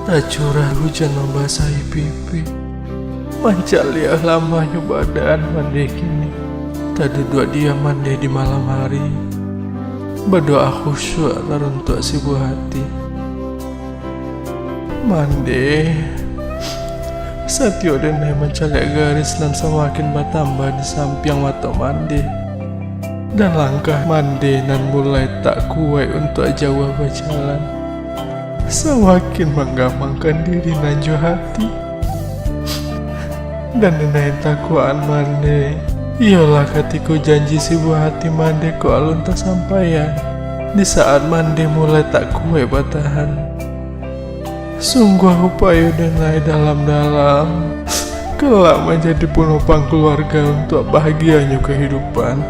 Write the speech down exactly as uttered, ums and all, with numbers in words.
Tacurah hujan mambasahi pipi. Mancaliak lamahnyo badan Mande kini. Taduduak diam Mande di malam hari. Badoa khusyuk taruntuak si buah hati. Mande. Satiok denai mancaliak garis nan samakin batambah di sampiang mato Mande. Dan langkah Mande nan mulai tak kuaik untuak jauah bajalan, samakin manggamangkan diri nan jo hati. Dan nan takuak-an Mande, iyolah katiko janji si buah hati Mande ko alun tasampaian, di saat Mande mulai tak kuaik batahan. Sungguah upayo denai dalam-dalam, kelak manjadi punopang kaluarga untuak bahagianyo kahidupan.